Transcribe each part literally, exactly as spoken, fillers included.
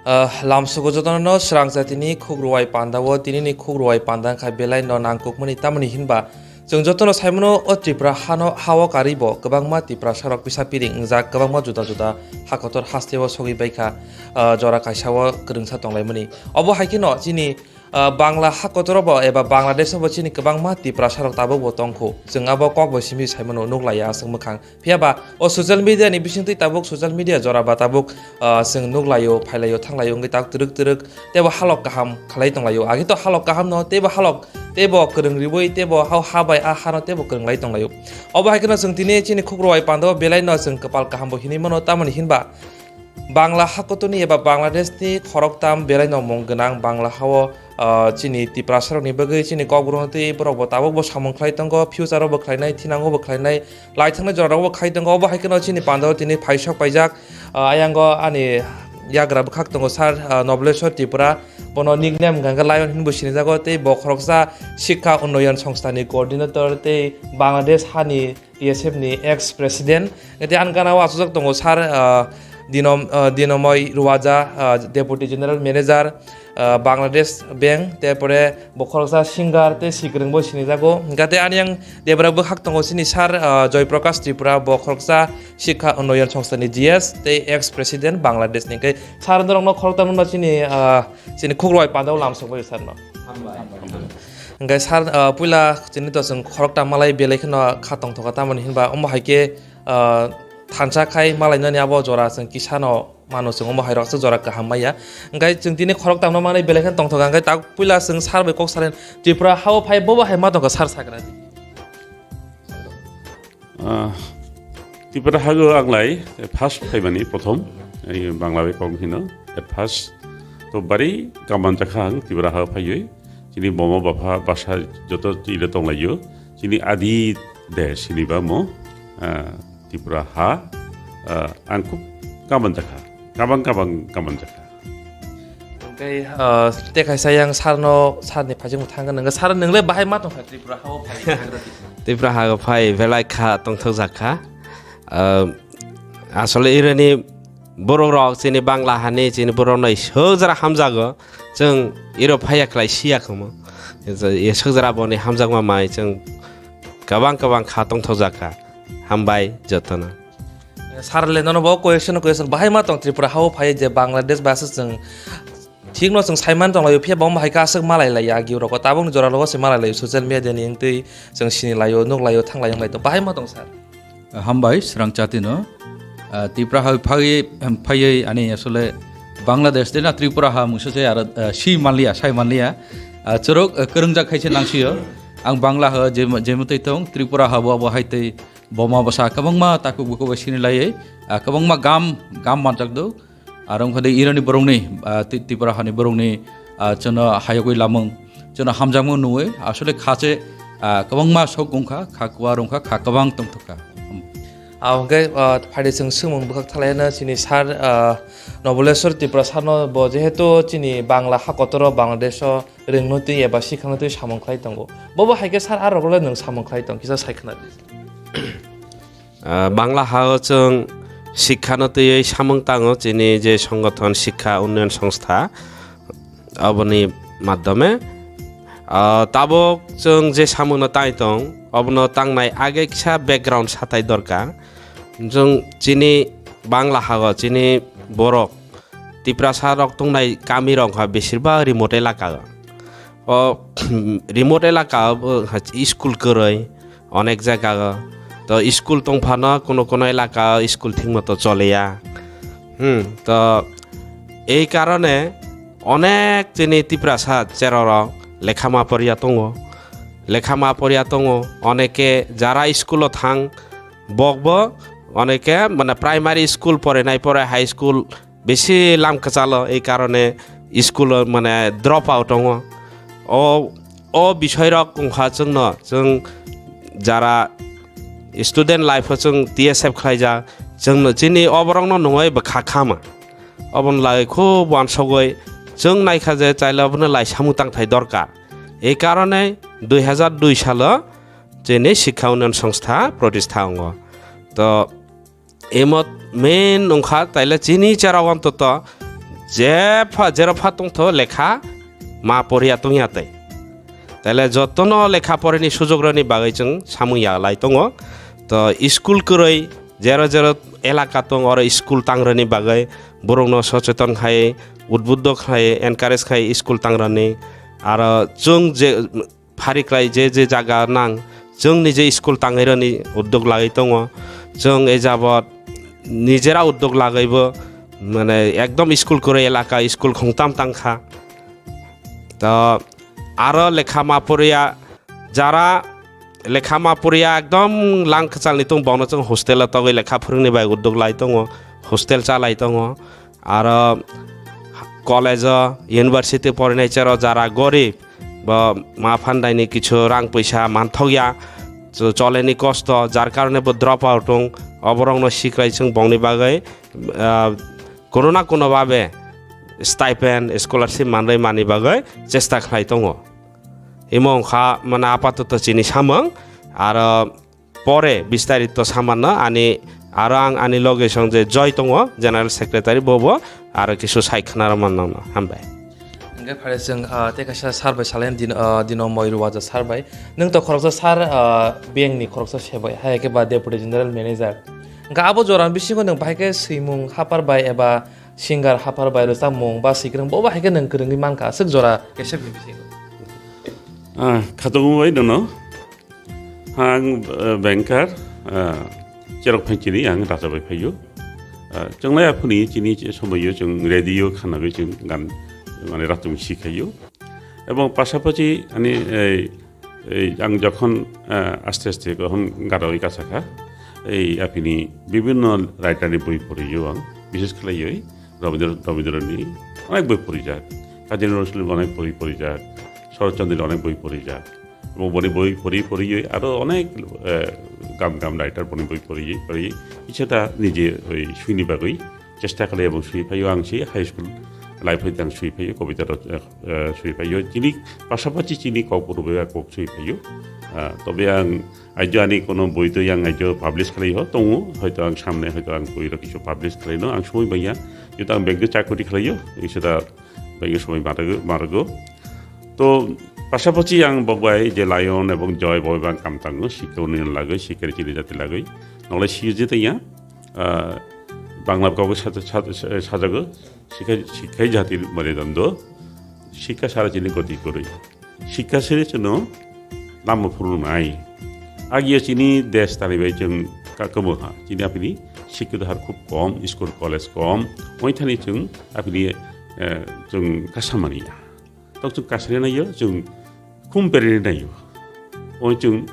Ah, lamsogo jotono srang jatini khuk rwai panda o, tinini khuk rwai panda wngkha belai no nangkukmani, tamoni hinba chwng jotono saimano o Tripura hano, ha-o karwi bo kwbangma Tiprasa rok pisa piring wngjak, kwbangma juda juda ha kotor haste o sogwi baikha, ah, jora kaisa o kwrwngsa tonglaimani. Obo hai kheno chini ah, Bangla ha kotor bo eba Bangladesh bo chini kwbangma Tiprasa rok tabuk bo tongkho. Chwng abo kok bai simi saimano nuklaiya aswk mwkhang. Phiya ba o social media ni bisingtwi tabuk social media jora ba tabuk, ah, chwng nuklaio, phailaio, thanglaio wngwi tabuk twrwk twrwk teibo halok kaham khlai tonglaio. Agi to halok kaham no teibo halok teibo kwrwng riwi teibo ha, ha bai a hano teibo kwrwng lai tonglaio. Obo hai kheno chwng tini chini khuk rwai panda o belai no chwng kwpal kaham bo hinwi mano, tamoni hinba Bangla hakotorni eba Bangladeshni khoroktham belai no mung gwnang Bangla hao, ah, chini Tiprasarokni bagwi chini Kokborok tei borok bo tabuk bo samung khlai tongo, future o bo khlainai, thinango bo khlainai, laithangni jorao bo khai tongo. Obo hai kheno chini pandao tini phaisok paijak, ah, ayango ani yagra bwkhak tongo sir, ah, Noboleshwar Tripura, bono nickname hwnkha khe Lion hinwi bo sinijago, tei bo khoroksa Shikha Unnoyon Songstha ni coordinator tei Bangladesh hani T S F ni ex president, tei ani gana o achukjak tongo sir, ah, Dinom-, ah, Dinomoy Ruwaja, ah, Deputy General Manager, ah, Bangladesh Bank, tei pore bo khoroksa singer tei sikwrwng bo sinijago. Hingkha tei ani yang debra bwkhak tongo chini sir, ah, Joy Prakash Tripura, bo khoroksa Shikha Unnoyon Songstha ni G S tei ex president Bangladesh ni. Hingkhe sir norokno khoroktham no chini, ah, chini khuk rwai pandao lamsok bai sir no. Hingkhe sir, ah, puila chini to chwng khoroktham malai belai kheno kha tongthoka, tamoni hinba omo hai khe, ah, thansa khai malainani abo jora chwng kisa no mano, chwng omo hai rok se jora kaham maya. Hingkhe chwng tini khoroktham no manwi belai kheno tongthoka, hingkhe tak puila chwng sir bai kok salai Tripura hao phai bobo hai ma tongkha sir sakra di. Ah, Tripura hago ang lai, eh, first phaimani prothom, eh, Bangla bai kok hino, at first. To bari kaman jakha ang Tripura ha phaiwi. Chini boma bapha basa joto tile tonglaio. Chini adi de sini ba mo, ah, Tripura ha, ah, ang khub kaman jakha. Kabang kabang kaman jakha. Hingkhe, ah, tei kaisa yang sir no, sir ni phaising thangkha nangkha. Sir, nwngle bahai ma tongkha Tripura hao phai? Tripura ha phai belai kha tongthok jakha. Ah, asole irani borok rok chini Bangla hani chini borok no swk jora hamjago. Chwng iro phaiya khlai siya khomo. Swk jora boni hamjakma mai chwng kabang kabang kha tongthok jakha. Hambai jotono. Sir le nono bo question, question bahai ma tong Tripura hao phai je Bangladesh ba se chwng thik no chwng saiman tong laio, phiya bo hai khe aswk malai lai agi rok tabuk ni jora rogo se malai lai social media ni wngtwi chwng sini laio, nuk laio, thang laio, wng lai tong bahai ma tong sir. Hambai srang chati no. Ah, Tripura ha phai, phaiwi ani asole Bangladesh de na Tripura ha mungsa se aro, ah, si manliya, sai manliya. Ah, chorok, ah, kwrwngjak khai se nangsio. Ang Bangla ha je, je mwtwi tong, Tripura ha bo, bo hai tei boma basa kwbangma takhuk bukhuk bai sini laiwi, ah, kwbangma gam, gam manjak do. Aro wngkha de irani borokni, ah, Ti-, Tripura hani borokni, ah, chwngno hayogwi lamung, chwngno hamjakmung nungwi asole kha se, ah, kwbangma sok wngkha, kha kwar wngkha, kha kwbang tongthokha. Ah, hwnkhe, ah, phaidi chwng swngmung bwkhak thalaiano chini sir, ah, Noboleshwar Tripura sir no bo jehetu chini Bangla ha kotoro Bangladesh o rwngno twi eba sikhano twi samung khlai tongo. Bobo hai khe sir, aro le nwng samung khlai tong, kisa sai khna di. Ah, Bangla ha-o chwng sikhano twiwi samung tango, chini je songothon Sikha Unnayan Songstha, aboni madhyome. Ah, tabuk chwng je samungno tai tong, obono tangnai age kisa background satai dorkar. Chwng chini Bangla ha-o chini borok Tiprasa rok tongnai kami rok wngkha besirbak remote elaka o. O remote elaka o bo school kwrwi onek jaga o. To school tongphano kuno kuno elaka o school thik moto choleya. Hmm, to ei karone onek chini Tiprasa cherorok lekha ma poriya tongo. Lekha ma poriya tongo, oneke jara school o thang, bokbo oneke mane primary school porinai pore high school bisi lam kwchalo, ei karone school o mane drop out tongo. O, o bisoi rok wngkha chwngno, chwng jara student life o chwng T S F khlaijak, chwngno chini oborokno nungwi bwkha khama. Oboni lagwi khub uansugwi chwng naikha je chaila obono lai samung tangthai dorkar. Ei karone dui hazar dui salo chini Sikha Unnayan Songstha protistha wngo. To imo main wngkha taile chini cherao antoto jepha, jeropha tongtho lekha ma poriya tongya tei. Taile jotono lekha porini sujograni bagwi chwng samung ya lai tongo. To school kwrwi jero jero elaka tong oro school tangrani bagwi borokno socheton khai, udbuddo khai, encourage khai school tangrani. Aro chwng je phariklai je je jaga nang, chwng nije school tangaironi uddog lagwi tongo. Chwng e jabot nijera uddog lagwibo mane ekdom school kwrwi elaka school khongtam tangkha. To aro lekha ma poriya, jara lekha ma poriya ekdom lang kwchalni tung bono chwng hostel o togwi lekha phwrwngni bai uddog lai tongo, hostel cha lai tongo. Aro college o, university porinai chero jara gorib, bo ma phandaini kichu rang puisa manthokya, cho-, choleni kosto, jar karone bo drop out wng, oborokno sikrai chwng bongni bagwi, ah, kono na kono babe stipend, scholarship manrwi mani bagwi chesta khlai tongo. Imo wngkha mane apatoto chini samung, aro pore bistarito samanno ani, aro ang ani loge song je Joy tongo, General Secretary, bobo aro kisu sai khna rwmano nangno. Hambai. Hingke phare chwng, ah, tei kaisa sir bai salai dino, ah, dino moi ruwaja sir bai. Nwng to khoroksa sir, ah, bank ni khoroksa sebai, hai khe ba Deputy General Manager. Hingke abo jora bisingo nwng bahai khe swimung hapar bai eba singer hapar bai rwchapmung ba sikrwng bo bahai khe nwng kwrwngwi mankha aswk jora kaisa bisingo. Ah, khatungwi bai dono. Ang, eh, banker, eh, cherok phai chini ang racha bai phaio. Eh, chwnglai aphuni chini che somoio chwng radio khanagwi chwng gan mane ratung sikhaio. Ebong pasapasi ani, eh, eh, ang jokhon, eh, aste aste gohon garoi kasakha, ei aphini bibhinno writer ni boi porio ang, bishes khlaioi Rabindra, Rabindrani onek boi porijak, Kazi Nazrul Islam onek boi porijak, Sharat Chandra onek boi porijak. Ebong boni boi pori porioi aro onek, eh, gam gam writer boni boi porioi porioi kisa ta nije oi suini bagwi chesta khlai ebong sui phaio ang si high school life hoite ang sui phaio kobita rok, eh, eh, sui phaio chini pasapasi chini kok puro bai kok sui phaio. Ah, tobe ang ajo ani kono boi to yang ajo publish khlai ho tongo hoito ang samne hoito ang boi rok kisu publish khlai no ang sumui baiya. Joto ang bank o chakri khlaio, kisa ta bank o sumui marago, marago. To pasapasi ang bok bai je Lion ebong Joy bok bai ang kam tango, sikha unnayan lagoi, sikha chini jati lagoi. Nolai si je tanya, ah, Bangla kok sa-, sa-, sa-, sajago, sikha, sikha jati mare dando, sikha sara chini goti koroi. Sikha sere chino lama phuru nai. Agia chini des tani bai chwng ka-, kamo ha. Chini apini sikha har khub kom, school college kom. Oi thani chwng apini, eh, chwng kasamani ya. Tok chwng kasari naio, chwng khum perere naio. Oi chwng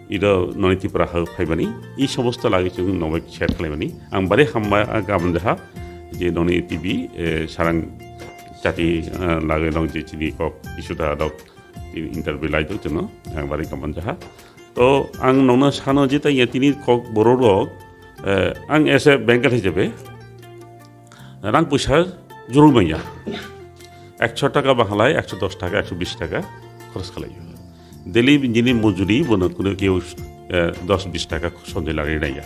iro noni Tripura ha phaibani, i somosto lagi chwng nobai share khlaibani. Ang bare hamma gabon jaha, je noni T V, eh, sarang chati, eh, lagi nong je chini kok isuda dok, tini interview lai dok chwngno, ang bare gabon jaha. To ang nongno sano je ta ya tini kok borok rok, eh, ang as a banker hisabe, rang puisa juru manya. Ekso taka bahalai, ekso dos taka, ekso bis taka khoros khalai. Daily nini mojuri bono kuno keu, eh, dos bis taka sonjai lari naya.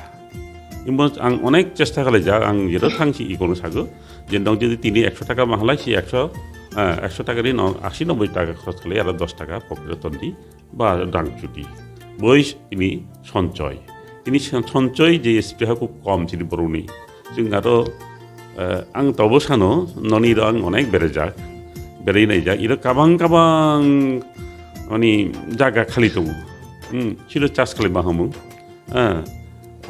Imbo ang onek chesta khalai ja, ang jero thang si ikono sago. Je nong jodi tini ekso taka bahalai si ekso, eh, ekso taka ni nong asi noboi taka khoros khalai, aro dos taka pocket tondi. Ba rang chuti. Bois ini sonchoi. Ini son-, sonchoi je spreha khub kom chini borokni. Chwng aro, eh, ang tobo sano, noni ro ang onek berejak. Berei naijak. Iro kabang kabang mani jaga khali tongo. Hmm, chiro chas khali mahamu. Ah,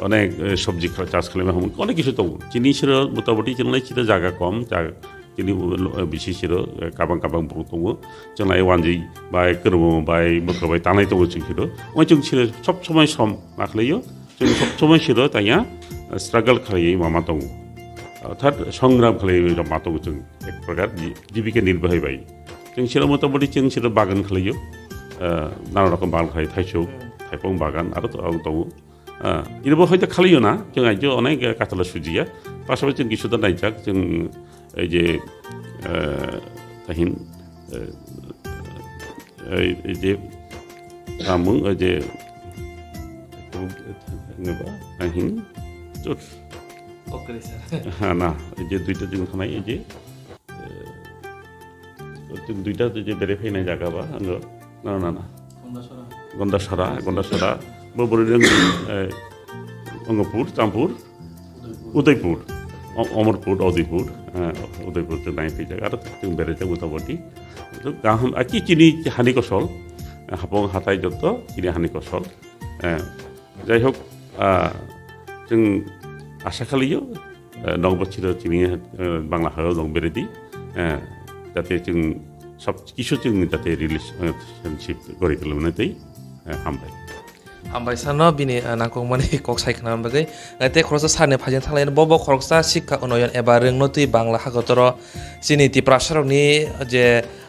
onek, eh, sobji kha-, chas khlaima hamung, onek kisu tongo. Chini siro motamoti chini lai chini jaga kom, jaga chini, eh, bisi siro, eh, kabang kabang borok tongo. Chwng lai wanjwi bai, kwrwngmo bai, mwkra bai tanai tongo chwng siro. Omo chwng siro sob somoi som ma khlaio. Chwng sob somoi siro tanya, eh, struggle khlaiwi ma ma tongo. Orthat songram khlaiwi ma tongo chwng ek prakar ji-, jibika nirbahai bai. Chwng siro motamoti chwng siro bagan khlaio. Eh, nana rokom bagan khlai, thaisuk, thaipung bagan, aro to-, aro tongo. Ah, iribo hoito khaliyo na, chwng ajo onek, eh, katala sujiya. Pasapasi chwng kisu da naijak, chwng ei je, eh, tahin, eh, ei, ei je, tamung, ei je, Neba, ahin, jot. Okre, sir. Ha, na, ei je duita jing thanai, ei je, eh, jing duita je bere phainai jaga ba, ano, na, na, na. Gondasora. Gondasora, Gondasora. Bo bori reng, eh, Ongopur, Champur, Udaipur. Udaipur. O-, Omorpur, Udaipur, eh, Udaipur jing nai phai jaga, aro jing bere jaga motamoti. To gaham, aki chini hani kosol, eh, hapong hatai jotto, chini hani kosol. Eh, Jai hok, ah, chwng asa khalio, eh, nok bochiro chini, eh, Bangla hao nok beredi, eh, jate chwng sob kisu chwng jate relation, eh, relationship gori tolmani tei, eh, hambai. Hambai sano bini, eh, nangkukmani kok sai khna bagwi, eh, tei khoroksa sani phajin thanglai bo bo khoroksa sikha unoyon eba rwngno twi Bangla hakotoro chini Tiprasarokni je,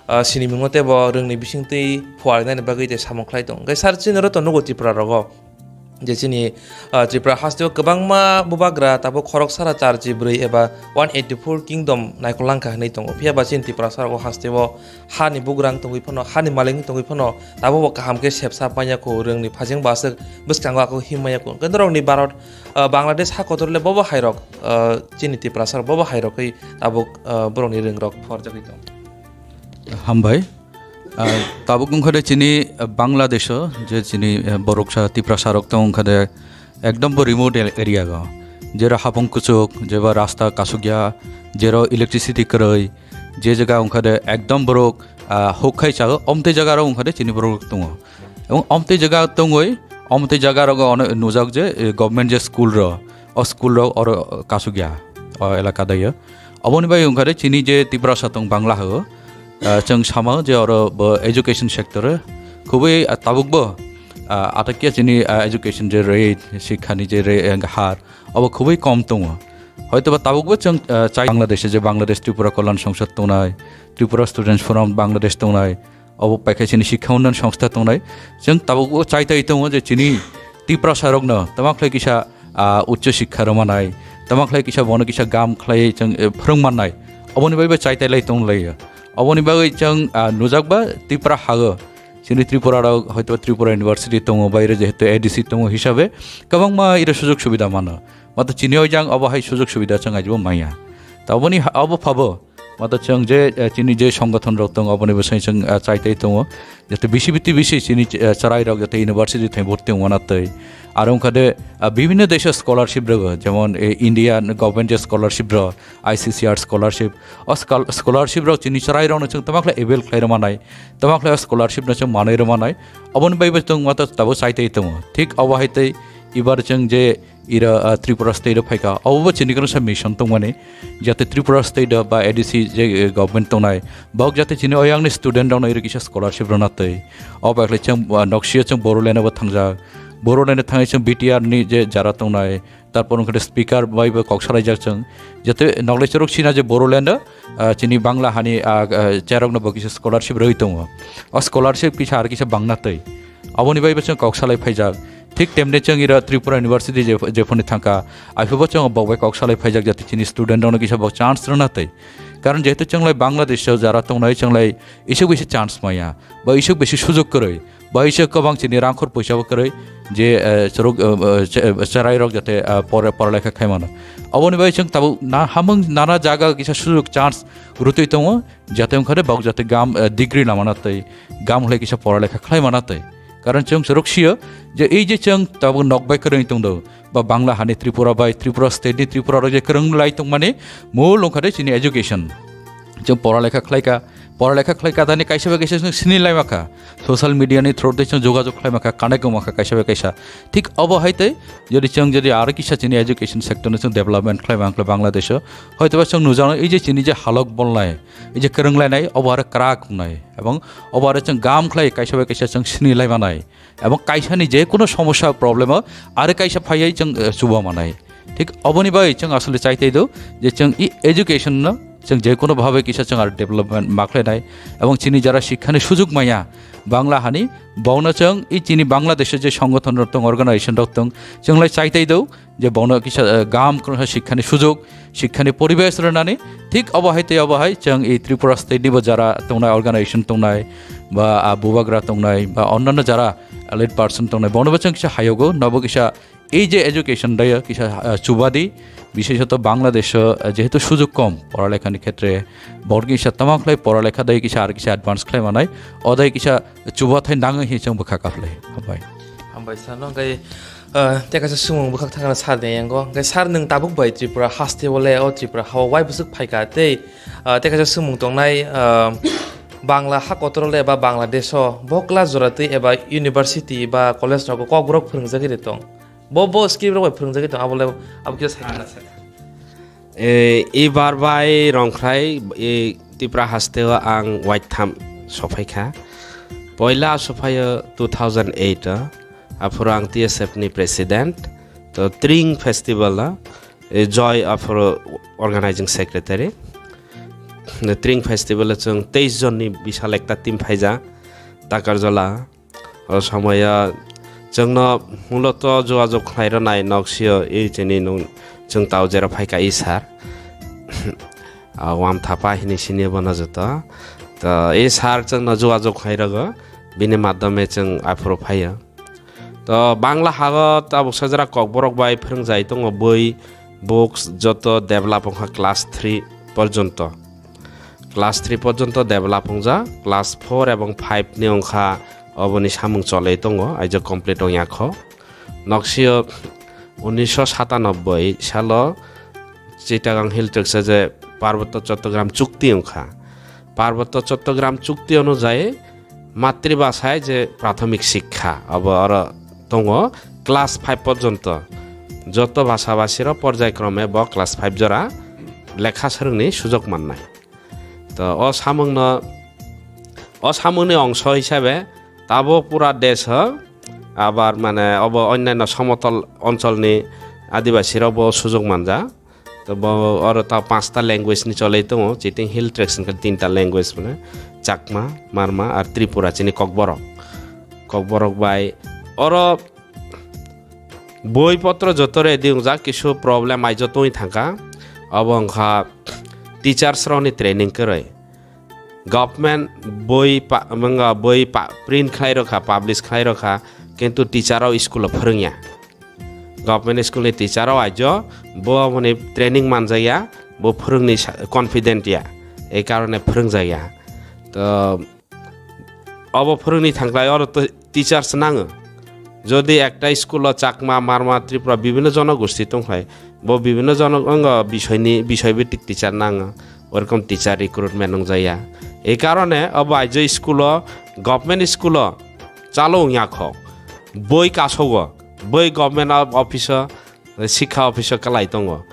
eh, sinimungno tei bo rwngni bisingtwi phuarnani bagwi tei samung khlai tongo. Hwnkhe sir chini oro to nugo Tripura rogo. Je chini, ah, Tripura hasteo kwbangma bubagra tabuk khorok sara char chi bwrwi eba one eighty four kingdom naikol langkha hinwi tongo. Phiya ba chini Tripura sarok o hasteo hani bugrang tongwi phano, hani malik wng tongwi phano tabuk bo kaham khe sepsa manya kho, rwngni phajing bo aswk bwskango ako him manya kho. Hwnkhe norokni Bharat, ah, Bangladesh ha kotor le bobo hairok, ah, chini Tripura sarok bobo hairok khe tabuk, ah, borokni rwngrok phorjagwi tongo. Hambai. Ah, tabuk wngkha de chini, ah, Bangladesh o je chini, ah, borok sa Tiprasa rok tong wngkha de ekdom bo remote area go. Jero hapung kuchuk, jeba rasta kasukya, jero electricity kwrwi, je jaga wngkha de ekdom borok, ah, huk khai chao, omtwi jaga rok wngkha de chini borok tongo. Ebong omtwi jaga tongwi, omtwi jaga rogo ono nujak je, eh, government je school ro, o school rok oro kasukya, o elaka daio. Oboni bai wngkha de chini je Tiprasa tong Bangla hao, ah, chwng sama je oro bo education sector o khubui, ah, tabuk bo, ah, atakya chini, ah, education je rate, sikhani je re-, eh, har, obo khubui kom tongo. Hoitoba tabuk bo chwng, ah, chai Bangladesh je Bangladesh Tripura Kalyan Songsad tongnai, Tripura Students Forum Bangladesh tongnai, obo paikha chini sikha unnayan songstha tongnai. Chwng tabuk bo chai tai tongo je chini Tiprasa rokno tama khlai kisa, ah, uccho sikha rwmanai, tama khlai kisa bono kisa gam khlai chwng, eh, phwrwng mannai. Oboni bai bo chai tai lai tong lai. Oboni bagwi chwng, ah, nujak ba Tripura hago. Chini Tripura rok hoito Tripura University tongo, baire jehetu A D C tongo hisabe kwbangma iro sujok subida mano. Mato chini oi jang obo hai sujok subida chwng aibo maya. Ta oboni ha-, obo phabo Mato chwng je, eh, chini je songothon rok tongo, aboni bwsai chwng, eh, chai tai tongo. Jate bisi biti bisi chini, eh, chwrai rok jate university thai bhorti wngmana twi. Aro wngkha de, ah, bibhinno desho scholarship rwgo, jemon, eh, India government je scholarship rw, I C C R scholarship. O schol-, scholarship rok chini chwrai rokno chwng tama khlai avail khlai rwmanai, tama khlai o scholarship no chwng manwi rwmanai. Aboni bai bo chwng mato tabuk chai tai tongo. Thik obo hai tei ibar chwng je ira, ah, Tripura state o phaikha, obo bo chini kwrwngsa mission tongmani, jate Tripura state o ba A D C je, eh, government tongnai, bok jate chini oyangni student rokno iri kisa scholarship rwna twi. O bai khlai chwng, ah, noksio chwng Bodoland o bo thangjak, Bodoland o thangwi chwng B T R ni je jara tongnai, tarpor wngkha de speaker bai bo kok salaijak chwng, jate nokle chorok sina je Bodoland o, ah, chini Bangla hani, ah, ah, cherokno bo kisa scholarship rwi tongo. O scholarship kisa ar kisa bangna twi. Aboni bai bo chwng kok salai phaijak. Thik temni chwng ira Tripura University je, jephoni thangkha, aiphubo chwng bok bai kok salai phaijak jati chini student rokno kisa bok chance rwna twi. Karon jehetu chwng lai Bangladesh o jara tongnai chwng lai isuk bisi chance maya, ba isuk bisi sujok kwrwi, ba isuk kwbang chini rangkhor poisa bo kwrwi je, eh, chorok, eh, eh, che-, eh, cherai rok jate, eh, pore, pora lekha khai mano. Aboni bai chwng tabuk na hamung nana jaga kisa sujok chance rwtwi tongo. Jate wngkha de bok jate gam, eh, degree lamana tei gam khlai kisa pora lekha khlai mana tei. Karon chwng chwrwk sio je ei je chwng tabuk nok bai kwrwngwi tongdo, ba Bangla hani Tripura bai Tripura state ni Tripura rok je kwrwng lai tongmani mul wngkha de chini education. Chwng pora lekha khlai ka, pora lekha khlai ka tani kaisa bai kaisa chwng sini lai ma kha. Social media ni through tei chwng jogajog khlai ma kha, connect wng ma kha kaisa bai kaisa. Thik obo hai tei jodi chwng jodi aro kisa chini education sector no chwng development khlai ma khlai Bangladesh o, hoitoba chwng nujano ei je chini je halok bolnai, ei je kwrwng lainai, obo aro kwrak wngnai. Ebong obo aro chwng gam khlai kaisa bai kaisa chwng sini lai manai. Ebong kaisa ni je kuno somosya problem o aro kaisa phaiwi chwng, eh, chuba manai. Thik oboni bai chwng asole chai tei do je chwng i education no chwng je kono bhabe kisa chwng aro development ma khlainai, ebong chini jara shikkha ni sujuk maya Bangla hani, bono chwng i chini Bangladesh o je songothon rok tong, organization rok tong, chwng lai chaitai do je bono kisa, eh, gam kono shikkha ni sujuk, shikkha ni poribesh rwnani, thik obo hai tei obo hai chwng i Tripura state ni bo jara tongnai, organization tongnai, ba, ah, bubagra tongnai, ba onnanno jara elite person tongnai, bono bo chwng kisa hayogo, nobo kisa ei je education dayo kisa, ah, chubadi, biseshoto Bangladesh o, ah, jehetu sujuk kom poralekha ni khetre, borok kisa tamo khlai poralekha dai kisa ar kisa advance khlai manai, o dai kisa chubathai nangwi hi chwng bwkha kaplai. Hambai. Hambai sano, hwnkhe, ah, tei kaisa swngmung bwkhak thangna sar ni yango. Hwnkhe sar, nwng tabuk bai Tripura haste o le, o Tripura hao wai bwswk phaikha tei, ah, tei kaisa swngmung tongnai, ah, Bangla ha kotor o le ba Bangladesh o bo class jora twi eba university ba college rogo Kokborok phwrwngjagwi de tong. Bo, bo script rok bai phwrwngjagwi tong, abo le, abo kisa sai. E, ibar bai rongkhrai, e, Tripura haste o ang waitham sophaikha. Poila sophaio two thousand eight o, aphuru ang T S F ni president. To Tring Festival o, e, Joy aphuru organizing secretary. The Tring Festival o chwng teis jon ni bisal ekta team phaijak, Takarjala. O somoyo chwngno muloto jogajog khlai rwnai noksio, i chini nung chwng tao jera phaikha i sir. Ah, Wamthapa hini sini bono joto. To i sir chwngno jogajog khlai rwgo, bini madhyome chwng aphuru phaio. To Bangla hago tabuk sajra Kokborok bai phwrwngjai tongo, boi, books joto develop wngkha class three porjonto. Class three porjonto develop wngjak, class four ebong five ni wngkha oboni samung cholwi tongo, aijo complete wngya kho. Noksio unisho satanoboi salo Chittagong Hill Tracts o je Parbotto Chattogram Chukti wngkha. Parbotto Chattogram Chukti onujai matribhasai je prathomik shikkha, abo oro tongo class five porjonto. Joto bhasha bhashirok porjai krome bo class five jora lekha swrwngni sujok mannai. To o samungno, o samungni ongso hisabe tabo pura desh o, abar mane obo onyaino somotol oncholni adibasirokbo sujok manja. To bo oro ta panchta language ni choloi tongo, chiting Hill Tracts hwnkhe tinta language mane Chakma, Marma ar Tripura chini Kokborok. Kokborok bai oro boi potro joto ready wngjak, kisu problem aijo tongwi thangkha. Obo wngkha teachers rokni training kwrwi. Government boi pa-, wngkha boi pa-, print khlai rokha, publish khlai rokha, kintu teacher rok school o phwrwngya. Government school ni teacher rok aijo bo aboni training manjakya, bo phwrwngni sa-, confident ya, ei karone phwrwngjakya. To obo phwrwngni thangkhlai oro to teachers nango. Jodi ekta school o Chakma, Marma, Tripura bibhinno jonogosti tongkhlai, bo bibhinno jono-, wngkha bisoyni, bisoy bhitik teacher nango, oirokom teacher recruitment wngjakya. Ei karone obo aijo school o, government school o chalo wngya kho, boi kasogo, boi government of office o, sikha office o kalai tongo,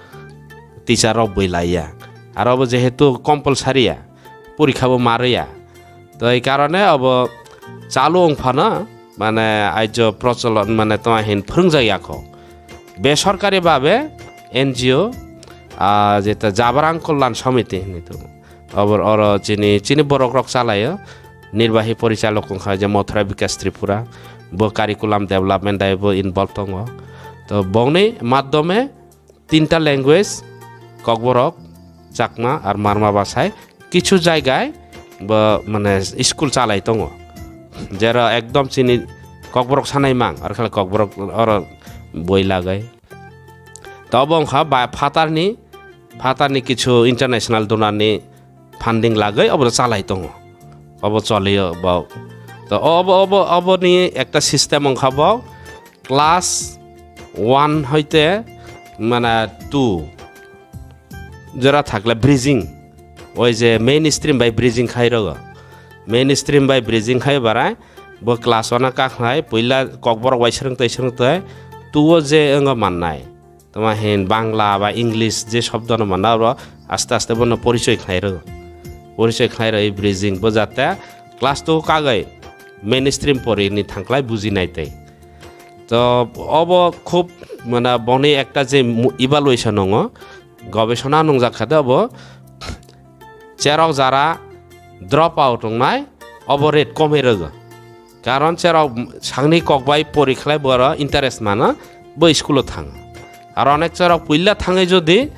teacher rok boi laiya. Aro bo jehetu compulsory ya, porikha bo ma rwya. To ei karone obo chalo wngphano, mane, aijo procholon, mane, tongma hin phwrwngjak ya kho. Besorkari babe N G O, ah, jeta Jabarang Kollan Samiti hinwi tongo. Obor oro chini, chini borok rok chalaio. Nirbahi porichalok wngkha je Mathura Bikas Tripura. Bo curriculum development dai bo involve tongo. To bongni madhyome tinta language, Kokborok, Chakma ar Marma bwsai kichu jaigai bo mane school chalai tongo. Jera ekdom chini Kokborok sanai mang, ar khala Kokborok oro boi lagai. To obo wngkha ba phatarni, phatarni kichu international donor ni funding lagwi obo chalai tongo. Obo cholio bo. To obo, obo, oboni ekta system wngkha bo class one hoite mane two jora thakle bridging. Oi je main stream bai bridging khai rogo. Main stream bai bridging khai barai bo class one kakhnai puila Kokborok bai swrwng tei swrwng tei two o je wngkha mannai. Tama hin Bangla ba English je shobdo no manna oro aste aste bono porichoi khlai rw. Porichoi khlai rw bridging bo jate class two kagai mainstream pori ni thangklai buji nai tei. To obo khub mane boni ekta je mu-, evaluation nongo, gobesona nungjak kha de obo Cherok jara drop out wngnai, obo rate komwi rwgo. Karon cherok sakni kokbai pori khlai boro interest mano, bo school-o thango. Ar onek cherok puila thangwi jodi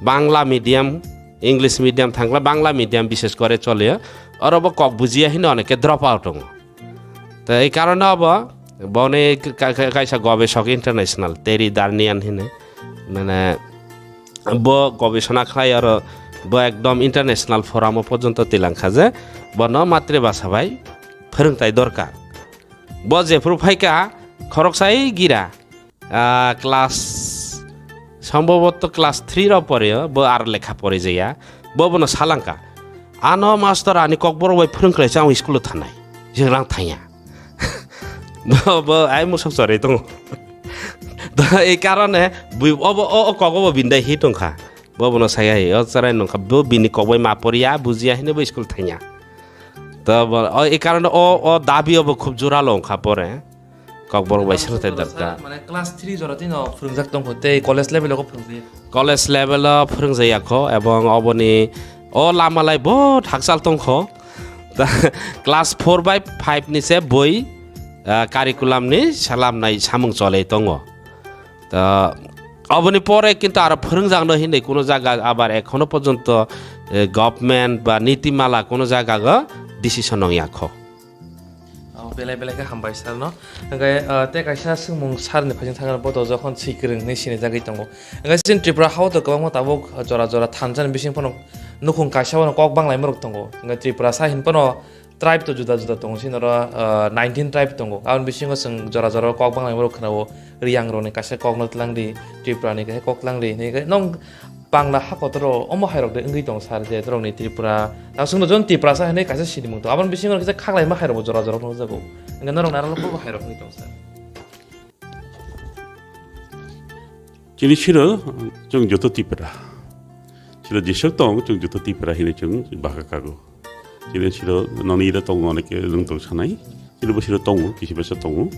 Bangla medium, English medium thangkla Bangla medium bishes kore chole, oro bo kok bujiya hino oneke drop out wngo. Tei ei karone obo boni ka-, ka-, kaisa gobesok international, Terry Darnian hino. Mane bo gobesona khlai aro bo ekdom international forum-o porjonto tilangkha je bono matribhasha bai phwrwngtai dorkar. Bo jephru phaikha khoroksai gira, ah, class, sambhaboto class three rok pore, bo ar lekha pore jaya, bo bono salangkha, "Ano master ani kokborok bai phwrwng khlai chang school-o thanai, je rang thangya." Bo, bo ai musok chorwi tongo. To ei karone bui-, obo, o, o kok obo bindai hi tongkha. Bo bono saya hi, o chwrai nungkha, bo bini kokbai ma porya, bujiya hino bo school thangya. To bo, o, ei karone o, o dabi obo khub joralo wngkha pore. Kokborok bai srwtai dorkar. Mane class three jora tino phwrwngjak tongkho tei college level o phwrwngjak. College level o phwrwngjaya kho ebong oboni o lama lai bo thakchal tongkho. Class four bai five ni se boi, ah, curriculum ni salamnai samung cholai tongo. Ta oboni pore kintu aro phwrwngjakno hinwi kuno jaga abar ekhono porjonto, eh, government ba nitimala kuno jaga o decision wngyakho. Oh, belai belai khe hambai sir no. Hingke, ah, tei kaisa swngmung sir ni phaising thangna boto jokhon swikwrwng hinwi sinijagwi tongo. Hingke chini Tripura hao to kwbangma tabuk jora jora thansa ni bising phano nukhung kaisa o kok banglaima rok tongo. Hingke Tripura sa hin phano tribe to juda juda tongo, chini oro, ah, nineteen tribe tongo. Aboni bisingo chwng jora jora kok banglaima rok khwnao, Riyang rokni kaisa kokno twlang di, Tripura ni kaisa kok twlang di hinwi khe nong Bangla ha kotor o omo hai rok de wngwi tong sir je norok ni Tripura. Ang chwngno jon Tiprasa hinwi kaisa sinimung tongo. Aboni bisingo kisa khaklaima hai rok bo jora jora nukjago. Hingke norok ni aro bo hai rok wngwi tong sir. Chini siro chwng joto Tipra. Siro jesok tong chwng joto Tipra hinwi chwng baka kago. Chini siro noni ira tongo oneke rwng tong sanai. Chini bo siro tongo, kisi besa tongo.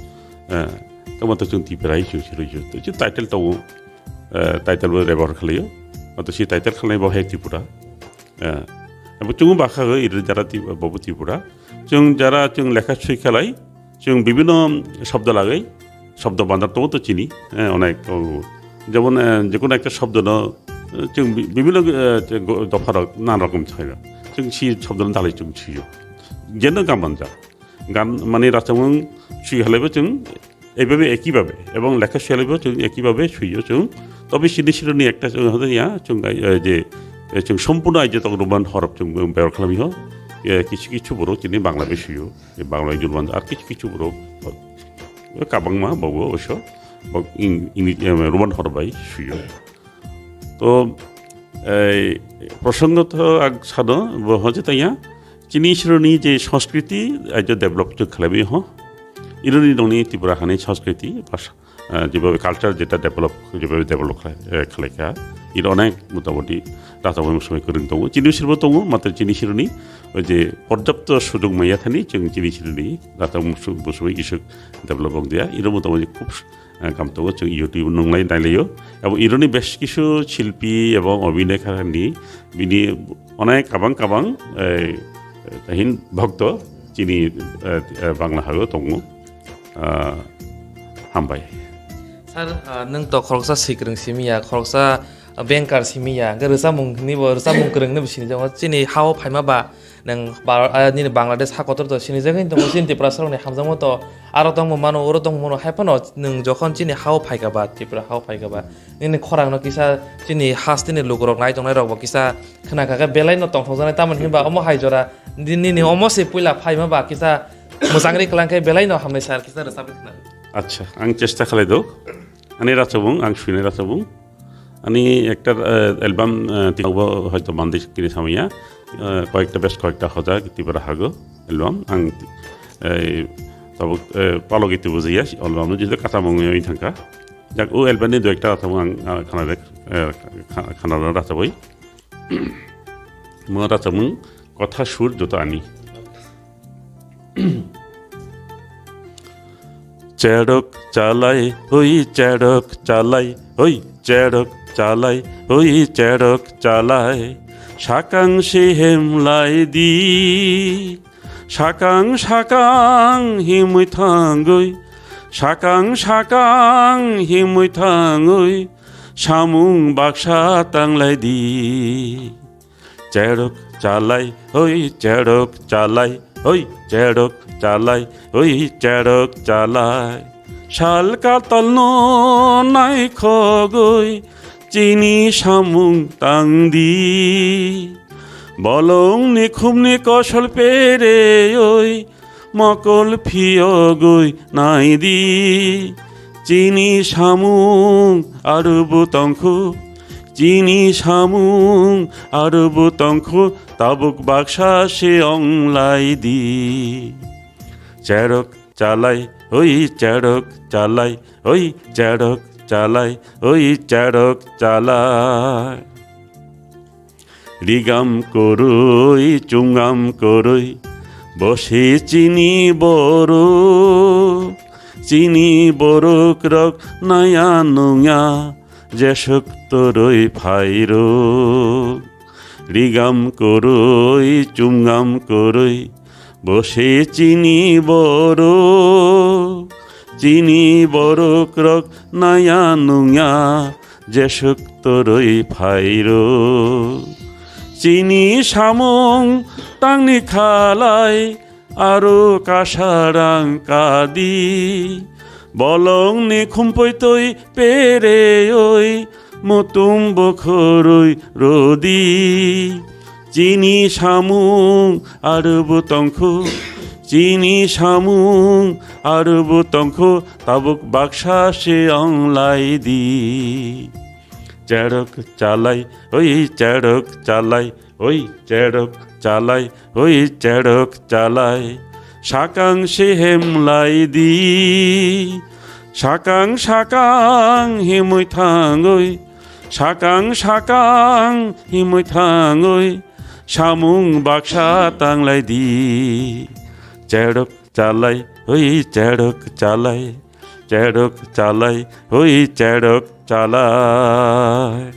Eh, tamo to chwng Tipra hi chwng siro joto. Chwng title tongo. Eh, title bo rebor khlaio. Mato si title khlai bo hai Tripura. Eh, abo chwng bakha go iri jara Tri-, bobo Tripura. Chwng jara chwng lekha swi khlai, chwng bibino shobdo lagai, shobdo bandar tongo to chini, eh, onek tongo. Jemon, eh, jekunu ekta shobdo no, eh, chwng bi-, bibino, eh, je go-, dopha rok nan rokom thaio. Chwng si shobdo no dalai chwng swiyo. Jeno gaman ja. Gan mani rachomung swi halaibo chwng Eibabe, ekibhabe, ebong lekha selaibo chwng ekibhabe swiyo chwng. Tobe sini sironi ekta chwng hodo ya, chwng ai, eh, je, eh, chwng sompurno ai je tong Roman horop chwng be-, berok khlami ho. Eh, kichu kichu borok chini Bangla bai swiyo. Eh, Bangla Roman ar kichu kichu borok, eh, kabangma bobo oso. Bok ing-, ing-, eh, Roman horop bai swiyo. To, ei, prosongo to ang sano, bo hoje tanya, chini sironi je sanskriti, ajo develop to khlaibi ho. Ironi noni Tripura hani sanskriti, bas-, eh, jebabe culture jeta develop, jebabe develop khlai, eh, khlaika. Ir onek motamoti rata bai musumai kwrwng tongo. Chini sirbo tongo, matre chini sironi, oje porjapto sujog maya thani, chwng chini sironi rata musu-, musumai kisuk develop ong dia. Iro motamoti khub eh, kam tongo, chwng YouTube nunglai nailaio. Abo ironi bes kisu shilpi ebong obhinay kharani bini onek kabang kabang, eh, tahin bhokto chini, eh, eh, Bangla hago tongo. Ah, hambai. Sir, ah, nwng to khoroksa swikwrwng simi ya, khoroksa, ah, banker simi ya, hwnkhe rwchapmung ni bo, rwchapmung kwrwng ni bo sini tongo. Chini hao phaima ba, Nwng Bhar-, ah, nini Bangladesh ha kotor to sinijagwi tongo, chini Tiprasa rokni hamjakma to aro tongmo mano, oro tongmo mano, hai phano nwng jokhon chini hao phaikha ba, Tripura hao phaikha ba, nini khorang no kisa chini hasteni lukurok nai tongnai rok bo kisa khna kha khe belai no tongthokjaknai, tamoni hinba omo hai jora ni-, nini omo se puila phaima ba kisa mwchangri kwlang khe belai no hamnai sir, kisa rwchapwi khna. Acha, ang chesta khlai do. Ani rachapmung, ang swinai rachapmung. Ani ekta, eh, album, eh, tini bo hoito mandi kini samaya, eh, koyekta, bes koyekta hoja Tripura hago album. Ang, eh, tabuk, eh, palo gitu bujaya, album no jodi kata mung yoi thangka. Jak o album ni do ekta rachapmung ang, ah, khana rek, eh, kha-, khana rachapoi. Mo rachapmung kotha sur joto ani. Cherok chalai, oi cherok chalai, oi cherok chalai, oi cherok chalai. Sakang se hem lai di, sakang sakang himwi thangwi, sakang sakang himwi thangwi, samung baksa tanglai di. Cherok chalai, hoi cherok chalai, hoi cherok chalai, hoi cherok chalai. Sal katalno naikhogwi chini samung tangdi. Bolongni khumni kosol pereoi mokol phiyogwi naidi. Chini samung arubo tongkhu, chini samung arubo tongkhu, tabuk baksa se onglaidi. Cherok chalai, oi cherok chalai, oi cherok chalai, oi cherok chalai. Rigam kwrwi, chungam kwrwi, bosi chini borok, chini borok rok naya nungya, jesuk torwi phairok. Rigam kwrwi, chungam kwrwi, bosi chini borok, chini borok rok naya nungya, jesuk torwi phairok. Chini samung tangni khalai aro kasarang kadi. Bolongni khumpui twi pereoi mutum bukhurwi rodi. Chini samung arubo tongkhu, chini samung arubo tongkhu, tabuk baksa se onglaidi. Cherok chalai, oi cherok chalai, oi cherok chalai, oi cherok chalai. Sakang se hem lai di, sakang sakang himwi thangwi, sakang sakang himwi thangwi, samung baksa tanglai di. Cherok chalai, oi cherok chalai, cherok chalai, oi cherok chalai.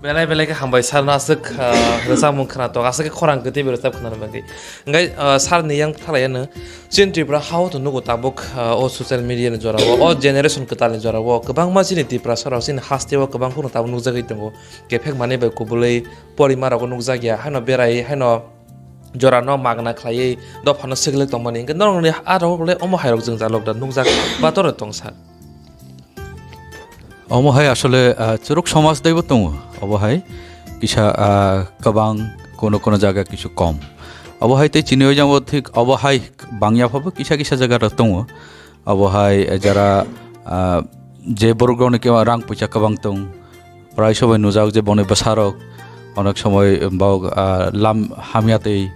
Belai belai khe hambai sir no aswk, ah, rwchapmung khwnatok, aswk khe khorang kwtwi bai rwchap khwnani bagwi. Hwnkhe, ah, sir ni yang thalai ano chini Tripura hao to nugo tabuk, ah, o social media ni jora o, o generation kwtal ni jora o kwbangma chini Tiprasa rok chini haste o kwbang kheno tabuk nukjagwi tongo. Kephek manwi bai kubulwi porima rogo nukjakya, haino berai, haino jora no magna khlaiwi dophano swklik tongmani. Hwnkhe norokni aro le omo hai rok jwngjal rok da nukjak ba toro tong sir? Omo hai asole, ah, churuk somaj daibo tongo. Obo hai kisa, ah, kwbang kono kono jaga kisu kom. Obo hai tei chini ojang bo thik obo hai bangya phabo kisa kisa jaga rok tongo. Obo hai jara, ah, je borok rokni kebo rang puisa kwbang tong. Prai sobai nujak je boni bwsarok onek somoi bok, ah, lam hamya tei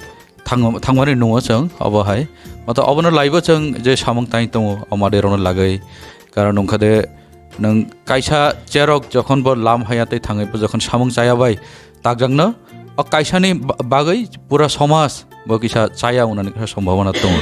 thang-, thangmani nungo chwng obo hai. Mato obono laibo chwng je samung tang tongo o madirokno lagwi. Karon wngkha de nwng kaisa cherok jokhon bo lam haya tei thangwi bo jokhon samung chaya bai takjakno o kaisani ba-, bagwi pura somaj bo kisa chaya wngnani kisa sombhabona tongo.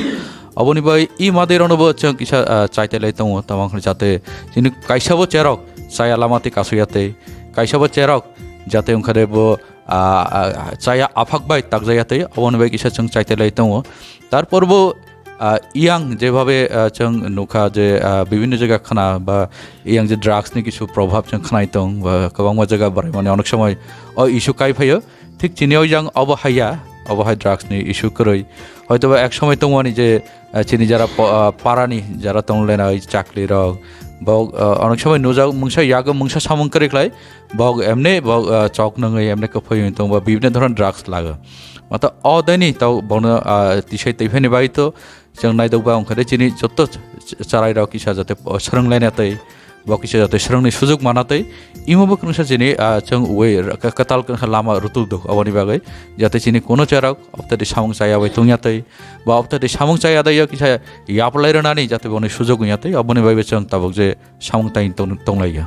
Oboni bai i madirokno bo chwng kisa, ah, chaitai lai tongo, tamo wngkha jate chini kaisa bo cherok chaya lama tei kasuya tei kaisa bo cherok jate wngkha de bo ah, ah, chaya aphak bai takjaya tei oboni bai kisa chwng chaitai lai tongo. Tarpor bo, ah, yang jebabe, ah, chwng nukha je, ah, bibinno jaga khna ba yang je drugs ni kisu probhab chwng khnai tong ba kwbangma jaga bwrwi mani onek somoi o issue kai phaio. Thik chini o yang obo haiya, obo hai drugs ni issue kwrwi. Hoito ba ek somoi tongmani je, ah, chini jara po-, ah, parani jara tong lenai chakli rok, bok, ah, onek somoi nujak mungsa yago mungsa samung kwrwi khlai, bok emne bok, ah, chok nungwi emne kwphwi wng tong ba bibinno dhoron drugs lago. Mato o daini tau bono, ah, tisai twi phani bai to chwng naidok ba wngkha de chini joto ch-, chwrai rok kisa jate, ah, swrwng laina tei bo kisa jate swrwngni sujuk mana tei imo bo kwrwngsa chini, ah, chwng uwi r-, ka-, kwtal kwrwngsa lama rutuk duk oboni bagwi jate chini kuno cherok optadi samung chaya bai tongya tei ba optadi samung chaya dai kisa yaplai rwnani jate boni sujuk wngya tei oboni bagwi chwng tabuk je samung tai tong-, tonglaiya.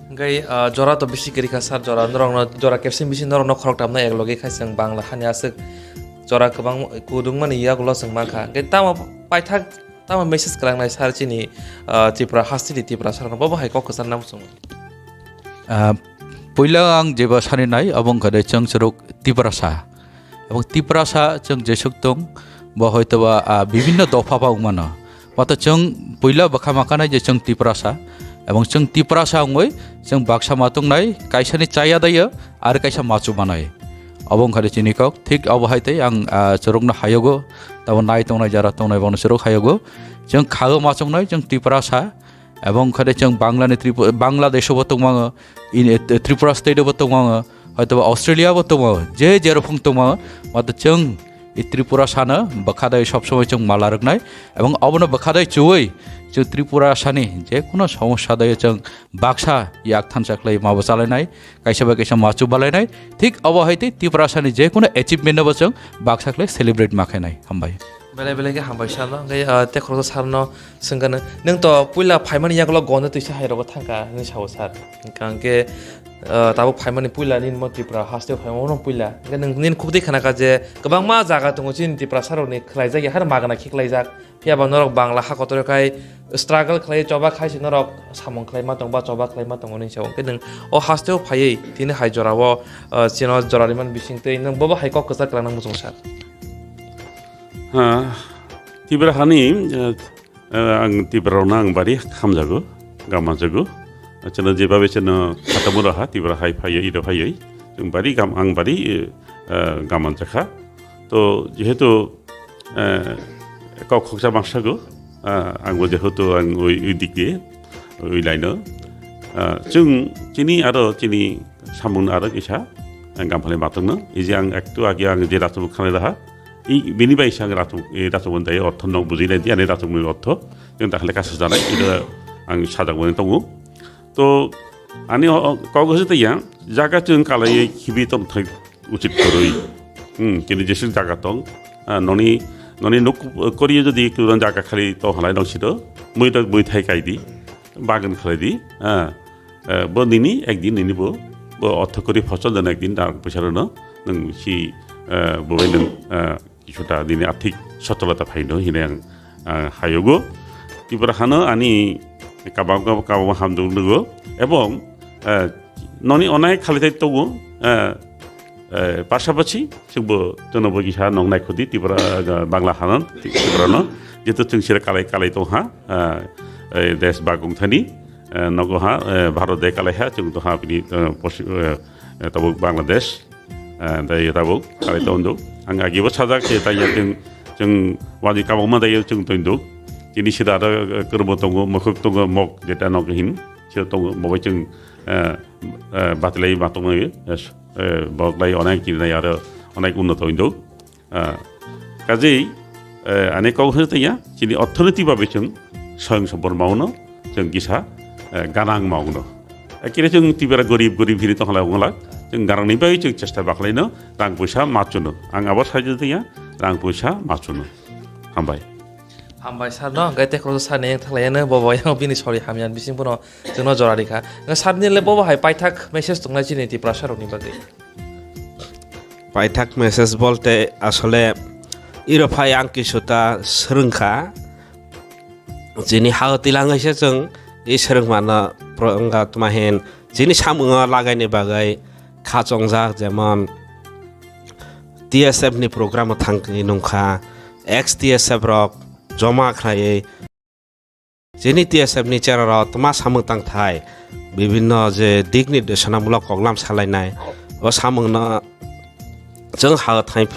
Hwnkhe, ah, jora to bisi kwrwi kha sir, jora norokno, jora kepsing bisi norokno khoroktamno ek logi khai chwng Bangla hani aswk jora kwbang kudungmani yagulo chwng mankha. Hwnkhe tamo paithak, tamo message kwlangnai sir chini, ah, Tripura hasteni Tiprasa rokno, bobo hai kok kwchar nang chwng. Ah, Puila ang jeba sani nai, abo wngkha de chwng chwrwk Tiprasa. Ebong Tiprasa chwng jesuk tong, bo hoitoba, ah, bibinno dopha ba wngmano. Wato chwng puila bwkha ma kanai je chwng Tiprasa. Ebong chwng Tiprasa wngwi chwng baksa ma tongnai, kaisani chaya dayo, ar kaisa machu manai. Abo wngkha de chini kok. Thik abo hai tei ang, ah, chwrwkno hayogo, tabo nai tongnai, jara tongnai, bono chwrwk hayogo. Chwng khago ma chongnai, chwng Tiprasa. Ebong kha de chwng Banglani Tripu-, Bangladesh-o bo tongmango, in, eh, Tripura state-o bo tongmango, hoitoba Australia-o bo tongmango, je jerophong tongmango, wato chwng i Tripura sano bwkha dai sob somoi chwng mala rwknai, ebong obono bwkha dai chuwi chwng Tripura sani je kuno somosya dai chwng baksa yak thansa khlai mabo chalainai, kaisa bai kaisa machu balainai, thik obo hai tei Tripura sani je kuno achievement-no bo chwng baksa khlai celebrate ma khainai. Hambai. Belai belai khe hambai sir no. Hwnkhe, ah, tei khoroksa sir no swngkha nw, nwng to puila phaimani yagulo Gonda twisa hai rogo thangkha hinwi sao sir. Hwnkha hwnkhe, ah, tabuk phaimani puila nini mo Tripura haste phaimani puila. Hwnkhe nwng nini khukti khanakha je kwbangma jaga tongo chini Tiprasa rokni khlaijak ya har magna khe khlaijak. Phiya ba norok Bangla ha kotor khai struggle khlai choba khai se norok samung khlai ma tong ba choba khlai ma tongo hinwi sao. Hwnkhe nwng o haste phaiwi tini hai jora o, ah, chino jora rimani bising tei nwng bobo hai kok kwchak kwlangna muchung sir. Ha, Tipra hani, eh, eh, ang Tipra rokno ang bari hamjago, gamanjago. Chwngno jebabe chwngno khatamura ha, Tipra hai phaiyo, iro phaiyo. Chwng bari gam, ang bari, eh, eh, gamanjakha. To, jehetu, eh, kok khoksa mangsago, eh, angbo jehetu ang ui, ui dikde, ui laino. Eh, chwng chini aro chini samung aro kisa, eh, gamphalai matongno. Iji ang ektu agi ang je rachubuk khanai raha. I, bini bai sang rachuk, i rachuk mani dai ortho nok bujui nai di, ani rachuk mani ortho. Yang dakhli kasa janai, ida ang sajak mani tongo. To, ani o, o, kok hose tei yang, jaga chwng kalai khibi tong thai uchit koroi. Hmm, kini jesuk jaga tong. Ah, noni, noni nuk kori jodi ektu jaga khali to halai nok sito. Mui to mui thai kai di. Bagan khalai di. Ah, eh, bo nini ekdin nini bo, bo ortho kori phosol dan ekdin dar pwisa rwno nwng si, eh, bo bai nwng, eh, kisuta nini athik sotolota phaino hinwi ang, eh, hayogo. Tipra hano ani kabang kabang hamjak nugo ebong, eh, noni onai khalitai tongo, eh, eh, pasapasi chwngbo chwngno bo kisa nong naikhodi Tipra, eh, Bangla hano, Tipra no, jeto chwng sira kalai kalai tongha, eh, eh, des bagong thani. Eh, nogo ha, eh, Bharat de kalai ha, chwng to ha bini, eh, posi-, eh, eh, tabuk Bangladesh, eh, de tabuk kalai to undo. Ang agi bo sajak se ta ya chwng, chwng wadi kabang ma da ya chwng to undo. Chini sida da, eh, kurbo tongo, mokhuk tongo, mok jeta nok hin, se tongo, mobai chwng, eh, eh, batlai ma tongo, eh, eh, bok lai onek chini na ya aro onek unnoto undo. Ah, kaje, eh, ani kok hwnkhe tongya, chini orthonoiti babe chwng swyang sombor mauno, chwng kisa, eh, ganang mauno. Ekere chwng tibera gorib, gorib hini tongla wngla, chwng ganangni bagwi chwng chesta baklaino, rang puisa machuno. Ang abo saijak tongya, rang puisa machuno. Hambai. Hambai sir no, hwnkhe tei khoroksa sir ni yang thaklai yano, bobo yang bini sori hamya bising bono chwngno jora rikha. Hwnkhe sir ni le bobo hai paithak message tongnai chini Tiprasa rokni bagwi. Paithak message bolte asole iro phai ang kisuta swrwngkha. Chini ha tilang hai se chwng i swrwngmano pro-, wngkha tma hin chini samungo lagaini bagwi kha chongjak, jemon T S F ni program o thangwi nungkha, ex T S F rok joma khlaiwi Chini T S F ni cheraro tma samung tangthai, bibinno je dik nirdesanamulok koklam salainai, o samungno chwng ha thai,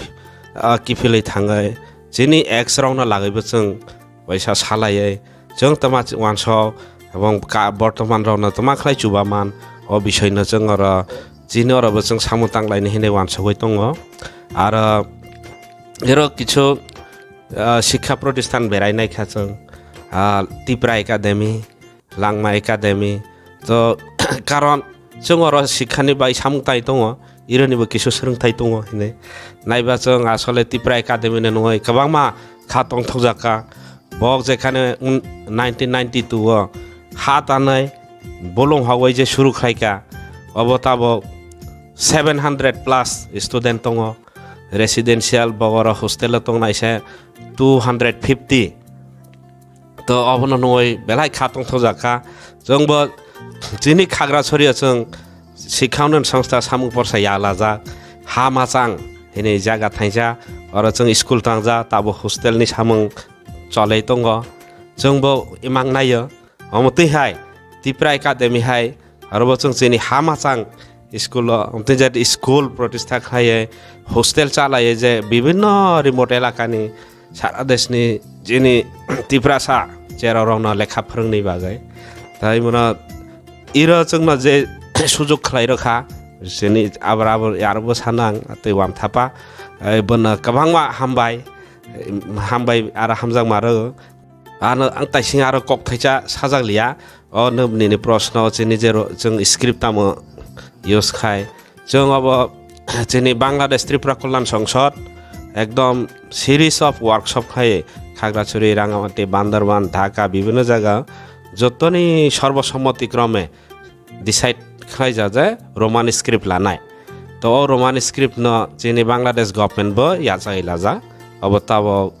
ah, kiphilwi thangwi, chini ex rokno lagwibo chwng waisa salaiwi, chwng tma uansuk, ebong ka-, bortoman rokno tma khlai chubaman, o bisoino chwng oro, chini orobo chwng samung tanglaini hinwi uansugwi tongo. Aro, ero kichu, ah, sikha protisthan berai naikha chwng, ah, Tipra Academy, Langma Academy. To, karon chwng oro sikhani bai samung tai tongo, ironibo kisu swrwngthai tongo hinwi. Naiba chwng asole Tipra Academy ni nungwi kwbangma kha tongthokjak kha. Bok jekhane un-, nineteen ninety-two o ha tanai bolong hogwi je suru khlaikha, obo tabok seven hundred plus student tongo. Residential bogoro hostel o tongnai se two hundred fifty. To obono nungwi belai kha tongthokjak kha. Chwngbo chini Khagrasorio chwng sikhaunani songsta samung porsa yalajak, ha machang hinwi jaga thaisa, oro chwng school tangja, tabo hostel ni samung cholwi tongo, chwngbo imang naio. Omo twi hai Tipra Academy hai, aro bo chwng chini ha machang school o, tei je school protistha khlaiwi, hostel chalaiwi je bibhinno remote elakani, sara deshni chini Tiprasa cherarokno lekha phwrwngni bagwi. Tai bono iro chwngno je sujok khlai rwkha, chini abra abra aro bo sanang tei wamthapa, eh, bono kwbangma hambai, hambai aro hamjakma rw. Ano ang taising aro kok thaisa sajak liya. O nini proshno chini je ro-, chwng script tamo use khai. Chwng obo chini Bangladesh Tripura Kalyan Songsad ekdom series of workshop khai Khagrachari, Rangamati, Bandarban, Dhaka, bibhinno jaga jotoni sarbosommoti krome decide khlaijak je Roman script lanai. To o Roman script no chini Bangladesh government bo yachai laja. Obo tabo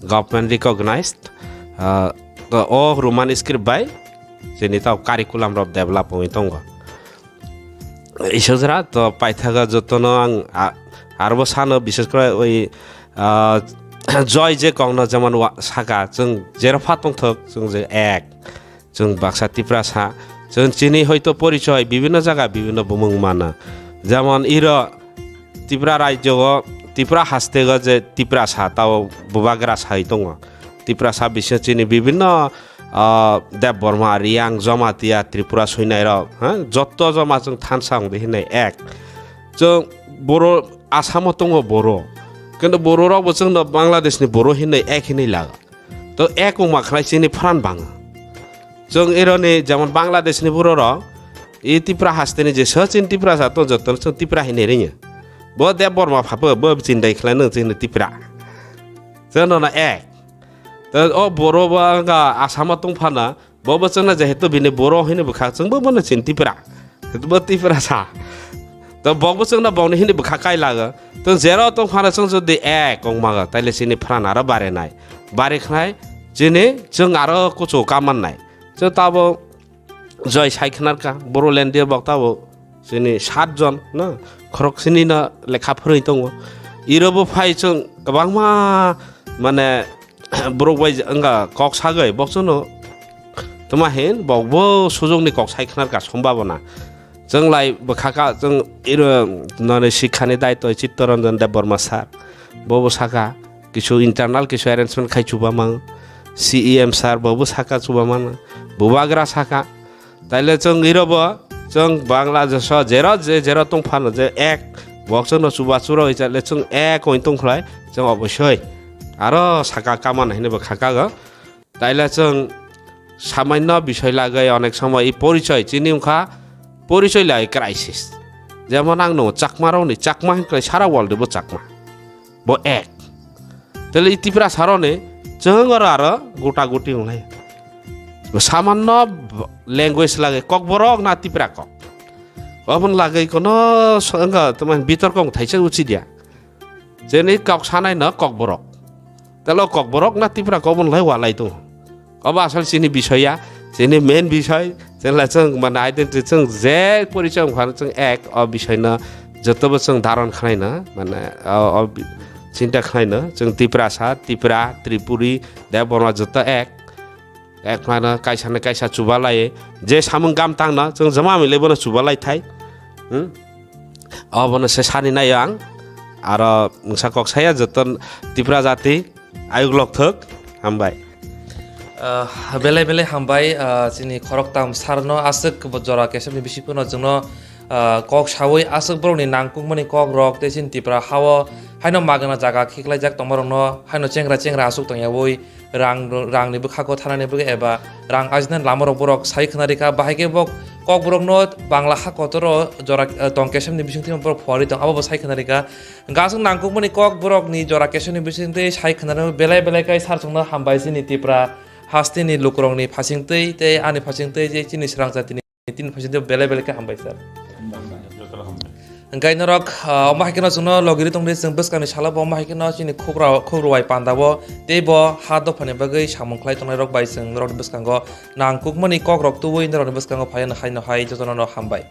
government recognized. Ah, to o Roman script bai chini tabo curriculum rok develop wngwi tongo. Isojra to paithago jotono ang a-, arbo sano, bishes kore oi, ah, joy je kongno jemon wa-, saka chwng jero pha tongthok chwng je ek. Chwng baksa Tiprasa, chwng chini hoito porichoi bibhinno jaga bibhinno bumung mano. Jemon iro Tripura rajyo o, Tripura haste o je Tiprasa, tao bubagra sai tongo. Tiprasa bisingo chini bibhinno, ah, Debbarma, Riyang, Jamatia, Tripura soinai rok, ha? Jotto joma chwng thansa wngdi hinwi ek. Chwng Boro, Asamo tongo Boro. Kintu Boro rok bo chwngno Bangladesh ni Boro hinwi ek hinwi lago. To ek wngma khlai chini phan bang. Chwng ironi jemon Bangladesh ni buro rok, i Tipra haste ni je so chin Tipra sa to joto chwng Tipra hinwi ringo. Bo Debbarma phapo, bo chindai khlai nw chini Tipra. Chwng no ek. To o Boro bo wngkha Asamo tong phana, bo bo chwngno jehetu bini Boro hinwi bwkha, chwngbo bono chin Tipra. Bo Tipra sa. To bokbo chwngno bokni hinwi bwkha kai lago. To jero tong phano chwng jodi ek wngmago, taile chini phan aro barinai. Bari khnai chini chwng aro kuchu kamannai. Chwng tabo joi sai khnarkha, Bodolandia bok tabo chini sat jon, na? Khorok sini no lekha phwrwi tongo. Iro bo phai chwng kwbangma, mane, borok bai wngkha kok sagwi, bok chwngno tuma hin bokbo sujokni kok sai khnar ka sombabona. Chwng lai bwkha ka, chwng iro noni sikhani daitoi Chittaranjan Debbarma sir, bobo saka kisu internal kisu arrangement khai chuba mang, C E M sir bobo saka chuba mang, bubagra saka. Taile chwng iro bo, chwng Bangladesh o jero je jero tong phano je ek, bok chwngno chuba churo hoi chale chwng ek wng tong khlai, chwng obosoi aro saka kaman hinwi bo khakago. Taile chwng samaino bisoi lagwi onek somoy i porichoi chini wngkha porichoi lai crisis. Jemon ang no Chakma rokni Chakma hinklai sara world bo Chakma. Bo ek. Tele i Tipra saroni chwng oro aro gota goti wnglai. Bo samanno language lage Kokborok na Tipra kok. Obon lage kono so-, wngkha tamo bitorko wng thaisa uchi dia. Chini kok sanai no Kokborok. Tele o Kokborok na Tipra kok obon lai walai tongo. Obo asal chini bisoy ya, chini main bisoy, chwng lai chwng mane identity chwng je porichoi wng phano chwng ek o bisoy no joto bo chwng dharon khlai no, mane o, o bi-, chinta khlai no, chwng Tiprasa, Tipra, Tripuri, Debbarma joto ek, ek mano kaisa no kaisa chuba lai, je samung gam tang no chwng jama mile bono chuba lai thai, hmm? Obono se sani nai ang, aro mungsa kok saya joto Tipra jati, Ayuk lokthok, hambai. Ah, belai belai hambai, ah, chini khoroktham sarno aswk bo jora kesemni bisingtwi no chwngno, ah, kok sawi aswk borokni nangkukmani kokrok tei chini Tipra hao haino magwna jaga khiklaijak tongmarokno haino chengra chengra aswk tongyawi rang, rangni bwkhako thanani bagwi eba rang ajinani lamarok borok sai khwnarikha, bahai khe bo kokborokno Bangla ha kotoro jora, ah, tong kesemni bisingtwi borok phuarwi tong abo bo sai khwnarikha. Gaswk nangkukmani kok borokni jora keseni bisingtwi sai khwnarwi belai belai khe sar chwngno hambai chini Tipra hasteni lukurokni phasingtwi tei ani phasingtwi je chini swrang jatini tini phasingtwi belai belai khe hambai sir. Hwnkhe norok, ah, omo hai kheno chwngno logiri tongdi chwng bwskangni salo bo omo hai kheno chini khukra-, khukruwai pandao tei bo ha dophani bagwi samung khlai tongnairok bai chwng norokni bwskango nangkukmani kokrok tubui norokni bwskango phaiwi haino hai jotono hambai.